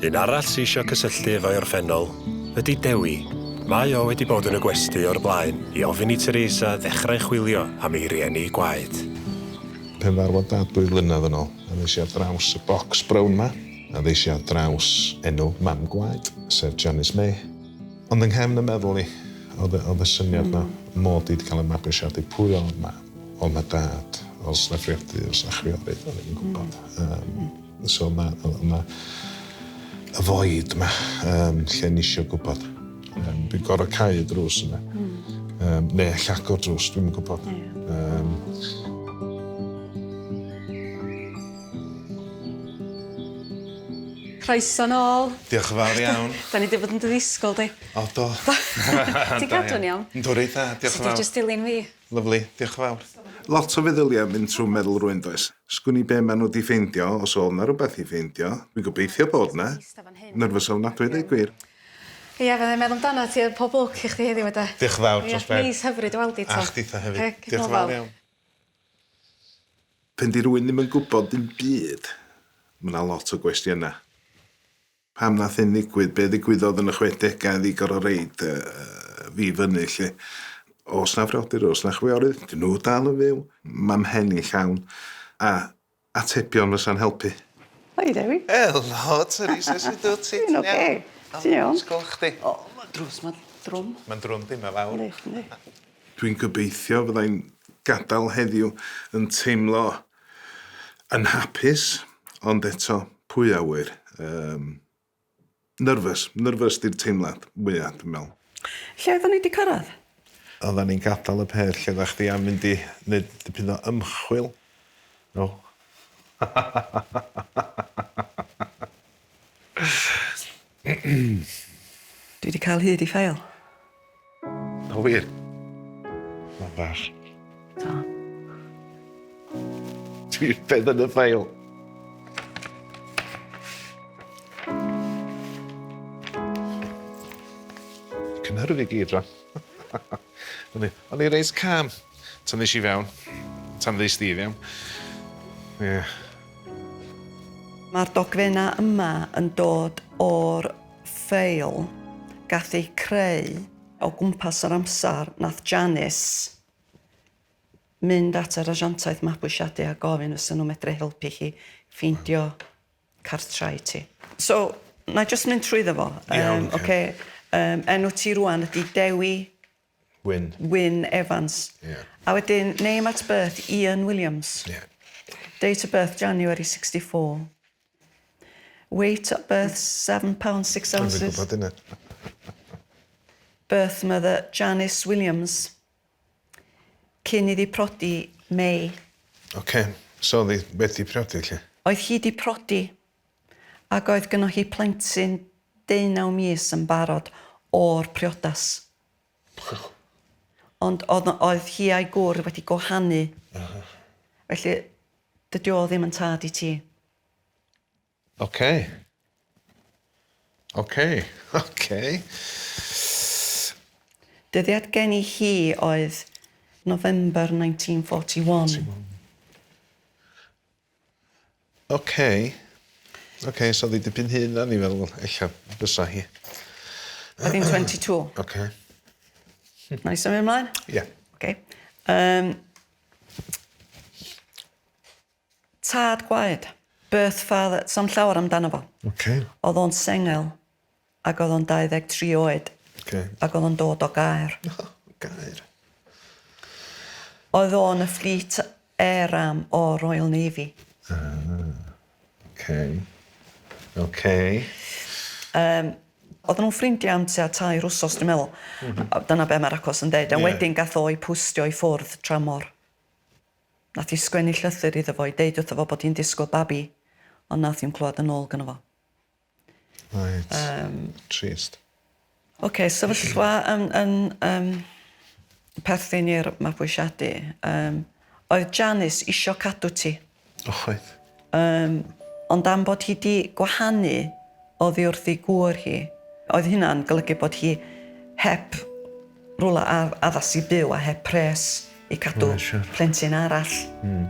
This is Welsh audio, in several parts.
Un arall sy isio cysylltu efo'i orffennol ydy Dewi. Mae o wedi bod yn y gwesty o'r blaen i ofyn i Teresa ddechrau chwilio am ei rieni gwaed. Pan farwodd Dad ddwy flynedd yn ôl, a ddes i ar draws y bocs brown 'ma, a ddes i ar draws enw mam gwaed, sef Janice May. Ond yng nghefn y meddwl i, oedd y, oedd y syniad 'ma, mod i 'di cael 'y mabwysiadu, pwy oedd mam? Oedd 'na dad? Oes 'na friody? Oes 'na chwiorydd? O'n i'm yn gwybod. Yym. So ma' o' 'na y void 'ma yym lle o'n i isio gwbod. Yym dwi'n gor'o' cau y drws yna. Hmm. Yym ne' ella agor drws dwi'm yn gwbod. Ie. Yym. Croeso nôl. Diolch yn fawr iawn. 'Dan ni 'di bod yn dy ddisgwl di. O do. Ti'n cadw'n iawn? Yndw reit dda diolch yn fawr. Ti 'di jyst dilyn fi. Lyfli, diolch yn fawr. Lot o feddyliau yn mynd trwy meddwl rywun does? Sgwn i be maen nhw 'di ffeindio, os o'dd 'na rwbeth i ffeindio. Dwi'n gobeithio bod 'na. Nervous ofnadwy deud gwir. Ia fyddai'n meddwl amdanat ti a pob lwc i chdi heddiw 'ma 'de. Diolch yn fawr dros ben. Ia neis hyfryd dy weld di 'to. A chditha hefyd. Diolch yn fawr iawn. Pen 'di rywun ddim yn gwybod dim byd, ma' 'na lot o gwestiynau. Pam nath hyn ddigwydd? Be ddigwyddodd yn y chwedegau iddi gor'o' reid yy fi fyny 'lly? O's 'na frodyr, o's 'na chwiorydd? 'Dyn nhw dal yn fyw? Ma' mhen i'n llawn a atebion fysa'n helpu. Hi Dewi. Helo Teresa, sut wt ti? Dwi'n oce. Ti'n iawn? Neis gweld chdi. O, ma' drws 'ma'n drwm. Ma'n drwm 'di, ma' fawr. Yndi, yndi. Dwi'n gobeithio fyddai'n gadael heddiw yn teimlo yn hapus, ond eto, pwy a ŵyr? Yym, nervous, nervous 'di'r teimlad mwya, dwi'n meddwl. Lle oeddan ni 'di cyrraedd? Oeddan ni'n gadael y peth lle oeddach chdi am mynd i neud dipyn o ymchwil. O. Dwi 'di cael hyd i ffeil. O wir? Mae'n fach. Do. Dwi'n beth yn y ffeil. Cynhyrfu i gyd, rwan. O'n i, o'n i reit calm tan ddes i fewn. Tan ddes di fewn. Ie. Yeah. Mae'r dogfennau yma yn dod o'r ffeil gath ei creu o gwmpas yr amser nath Janice mynd at yr asiantaeth mabwysiadu a gofyn fysa nhw'n medru helpu hi ffeindio cartra i ti. So, na i jyst mynd trwyddo fo. Iawn, oce. Ocê. Yym enw ti rŵan ydi Dewi Wyn. Wyn Evans. Ie. A wedyn name at birth Ian Williams. Ie. Date of birth January 64. Weight at birth £7 6 ounces. Dwi'n gwybod hynna. Birth mother Janice Williams. Cyn iddi prodi May. Oce, so oedd hi wedi priodi 'lly? Oedd hi 'di prodi ac oedd gynno hi plentyn deunaw mis yn barod o'r priodas. Ond oedd oedd hi a'i gŵr wedi gwahanu. Felly dydi o ddim yn tad i ti. Oce. Oce. Oce. Dyddiad geni hi oedd November 1941. Oce. Oce, so oedd hi dipyn hŷn na o'n i'n feddwl ella fysa hi. Oedd hi'n 22. Oce. Wna i symud ymlaen? Ie. Oce. Yym. Tad gwaed. Birth father, sa'm llawer amdano fo. Oce. Oedd o'n sengl ac oedd o'n 23 oed. Oce. Ac oedd o'n dod o Gaer. O, Gaer. Oedd o'n y Fleet Air Arm o Royal Navy. Ah, oce. Oce. Yym oedden nhw'n ffrindiau am tua tair wsos dwi'n meddwl. Mm -hmm. Dyna be mae'r acos yn deud. A yeah. wedyn gath o ei pwstio i ffwrdd tramor. Nath hi sgwennu llythyr iddo fo i deud wrtho fo bod hi'n disgwyl babi, ond nath hi'm clywad yn ôl gynno fo. Reit. Yym. Trist. Oce, sefyllfa yn yn yym perthyn i'r mabwysiadu. Yym oedd Janice isio cadw ti. Och oedd. Yym ond am bod hi 'di gwahanu oddi wrth ei gŵr hi, oedd hynna'n golygu bod hi heb rwla addas i byw a heb pres i cadw plentyn arall. Hmm.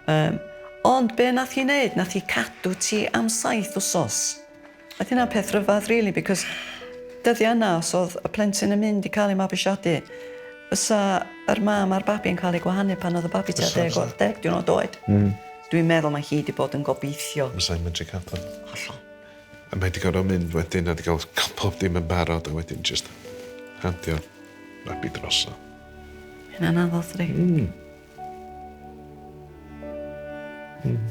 Yym ond be' nath hi neud nath hi cadw ti am saith wsos. Oedd hynna'n peth rhyfedd really because dyddiau yna os oedd y plentyn yn mynd i cael ei mabwysiadu fysa yr mam a'r babi yn cael eu gwahanu pan oedd y babi tua 10 diwrnod oed. Dwi'n meddwl mae hi 'di bod yn gobeithio. Fysa hi'n medru cadw. Hollol. A mae 'di gorfod mynd wedyn a 'di gael cael pob dim yn barod a wedyn jyst handio'r babi drosodd. Hynna'n anodd dydi? Mm. Mm.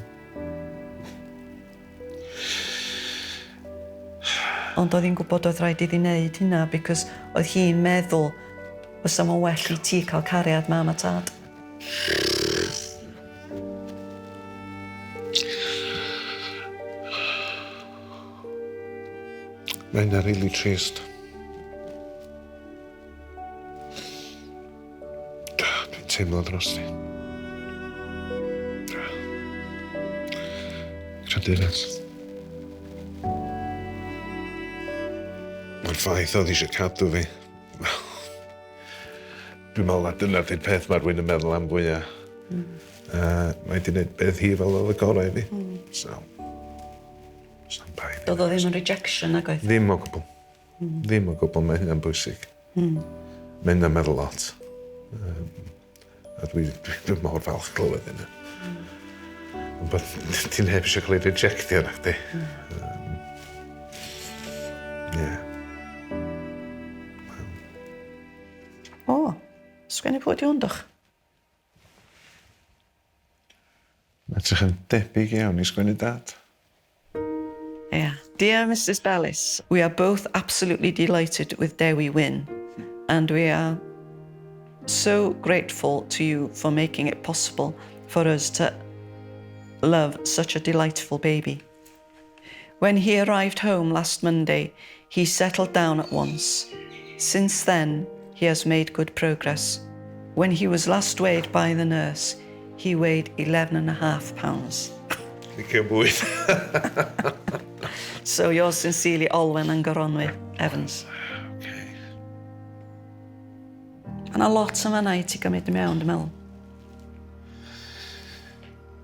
Ond oedd hi'n gwybod oedd rhaid iddi wneud hynna because oedd hi'n meddwl fysa fo'n well i ti cael cariad mam a tad. Mae hynna rili trist. Dwi'n teimlo drosti. Credu Mae'r ffaith oedd eisiau cadw fi. Dwi'n meddwl na dyna 'di'r peth mae rhywun yn meddwl am fwya. Mm. Mae 'di wneud beth hi fel oedd y gorau i fi. So, sa'm bai. Doedd o ddim yn rejection nag oedd? Ddim o gwbl. Ddim o gwbl, mae hynna'n bwysig. Mae hynna'n meddwl lot. A dwi, dwi, dwi mor falch glywed hynna. Ond bod ti'n heb eisiau cael ei rejectio na chdi. Ie. O, sgwennu pwy 'di hwn dwch? Mae edrych yn debyg iawn i sgwennu dad. Yeah. Dear Mrs Bellis, we are both absolutely delighted with Dewi Wyn and we are so grateful to you for making it possible for us to love such a delightful baby. When he arrived home last Monday, he settled down at once. Since then, he has made good progress. When he was last weighed by the nurse, he weighed 11.5 pounds. Licio bwyd. So yours sincerely, Olwen and Goronwy Evans. Okay. Mae yna lot yn fanna i ti gymryd i mewn, dwi'n meddwl.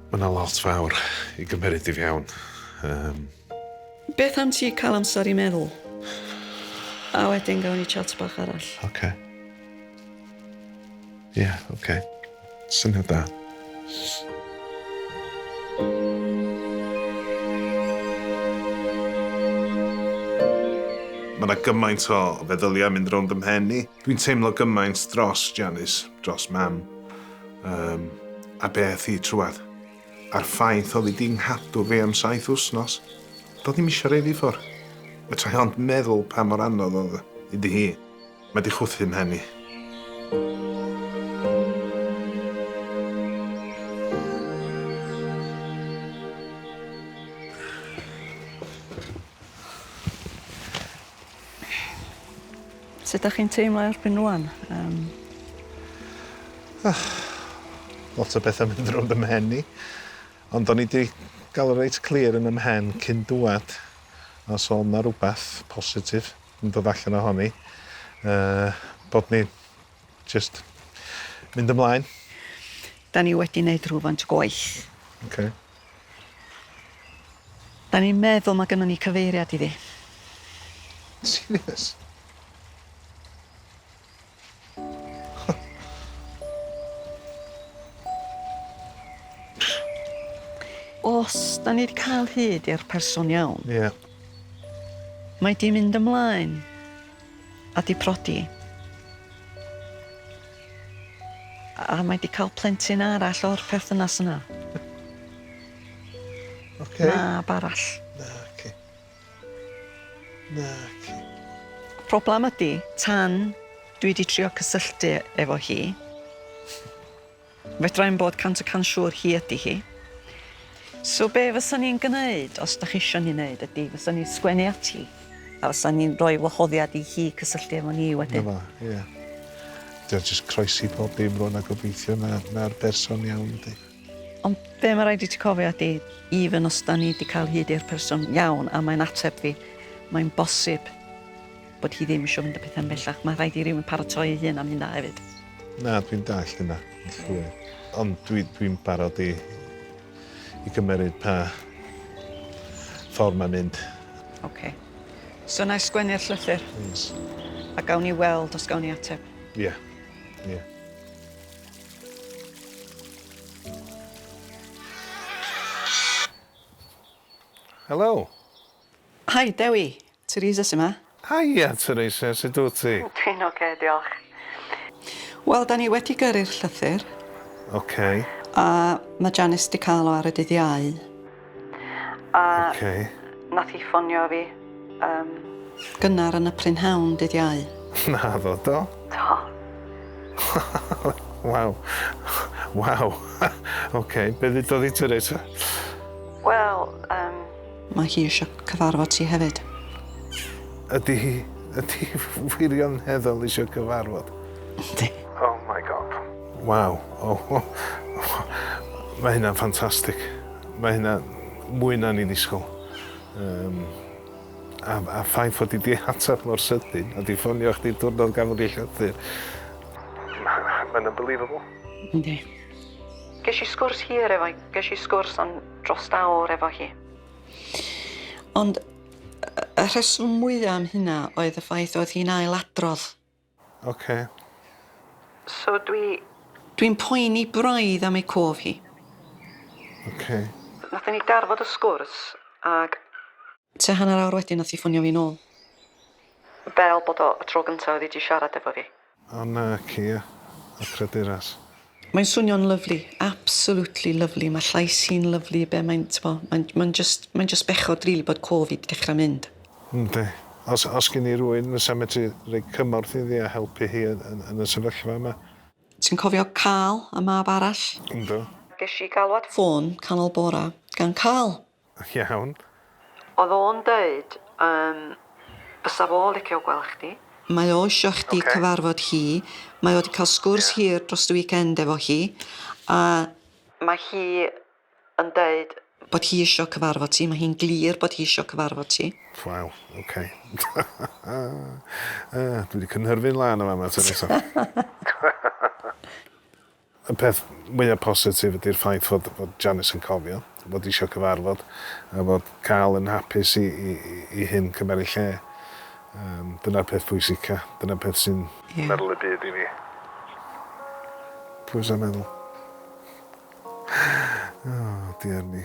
Mae yna lot fawr i gymryd i fewn. Beth am ti cael amser i meddwl? A wedyn gawn ni chat bach arall. Oce. Ie, yeah, oce. Okay. Syniad da. Mae yna gymaint o feddyliau mynd rownd ym mhen i. Dwi'n teimlo gymaint dros Janice, dros mam, a beth hi trwad. A'r ffaith oedd hi 'di nghadw fi am 7 wsnos. Doedd ddim eisiau rhoi fi ffwrdd. Fedra i ond meddwl pa mor anodd oedd iddi hi. Mae 'di chwythu mhen i. Sut ydych chi'n teimlo erbyn rwan? Lot o bethau mynd rownd ym mhen i. Ond o'n i wedi gael o reit clir yn 'y mhen cyn dŵad os oedd 'na rhywbeth positif yn dod allan ohoni, bod ni just mynd ymlaen. Da ni wedi wneud rhywfaint o gwaith. Da ni'n meddwl mae gynnon ni cyfeiriad iddi. Serious? Os da ni wedi cael hyd i'r person iawn, mae 'di mynd ymlaen a 'di prodi. A mae 'di cael plentyn arall o'r perthynas yna. Mab arall. Naci. Naci. Problem ydy, tan dwi 'di trio cysylltu efo hi, fedra i'm bod 100% siŵr hi ydy hi. So be fysa ni'n gwneud, os da chi isio ni wneud, ydy fysa ni'n sgwennu ati a fysa ni'n rhoi wahoddiad i hi cysylltu efo ni wedyn. Na fo, ie. Dwi'n just croesi pob dim rwan a gobeithio na'r berson iawn ydy. Ond be mae rhaid i ti cofio ydy, even os da ni wedi cael hyd i'r person iawn a mae'n ateb fi, mae'n bosib bod hi ddim eisiau mynd y pethau'n bellach. Mae rhaid i rywun paratoi ei hun am hynna hefyd. Na, dwi'n dallt hynna. Yn llwyr. Ond dwi'n dwi barod i gymeryd pa ffordd mae'n mynd. Oce. So na i sgwennu'r llythyr. Please. A gawn ni weld os gawn ni ateb. Ie. Ie. Helo. Hi, Dewi. Teresa sy 'ma. Haia, Teresa, sut wyt ti? Dwi'n oce, diolch. Wel, da ni wedi gyrru'r llythyr. Oce. A mae Janice 'di cael o ar y dydd Iau. A Oce. nath hi ffonio fi um, gynnar yn y prynhawn dydd Iau. Naddo, do? Do. Waw. Waw. Oce, be ddudodd hi, Teresa? Wel, um, mae hi eisiau cyfarfod ti hefyd. Ydy hi, ydy hi wirioneddol eisiau cyfarfod? Yndi. Oh my God. Waw. Oh, oh. Mae hynna'n ffantastig. Mae hynna mwy na ni ddisgwyl. Um, a, a ffaith fod i di ateb mor sydyn a di ffonio chdi diwrnod gafodd i llythyr. Mae'n unbelievable. Yndi. Ges i sgwrs hir efo, ges i sgwrs am dros awr efo hi. Ond y rheswm mwyaf am hynna oedd y ffaith oedd hi'n ailadrodd. Oce. So dwi... Dwi'n poeni braidd am ei cof hi. Oce. Nathon ni darfod y sgwrs ag tua hanner awr wedyn nath hi ffonio fi nôl. Fel bod o y tro gyntaf oedd hi 'di siarad efo fi. O na ci, ia. Y creduras. Mae'n swnio'n lyfli, absolutely lyfli. Mae llais hi'n lyfli, be mae'n, t'bo, mae'n mae'n just, mae'n just bechod rili bod cof hi 'di dechrau mynd. Yndi. Os, os gen i rywun fysa medru rhoi cymorth iddi a helpu hi yn, yn, yn y sefyllfa yma. Ti'n cofio Carl, y mab arall? Yndw. Gesh i galwad ffôn canol bora gan Carl. Iawn. Oedd o'n deud yym fysa fo licio gweld chdi. Mae o isio chdi Ocê. cyfarfod hi. Mae o 'di ca'l sgwrs hir dros y weekend efo hi a mae hi yn deud bod hi isio cyfarfod ti. Mae hi'n glir bod hi isio cyfarfod ti. Waw, oce. Yy, dwi 'di cynhyrfu'n lân yn fama tro nesa. Y peth mwya positif ydi'r ffaith fod fod Janice yn cofio, fod isio cyfarfod, a fod Carl yn hapus i i i hyn cymer ei lle. Yym, dyna'r peth pwysica, dyna'r peth sy'n... Ie. ...meddwl y byd i fi. Pwy sa'n meddwl? O, diar ni.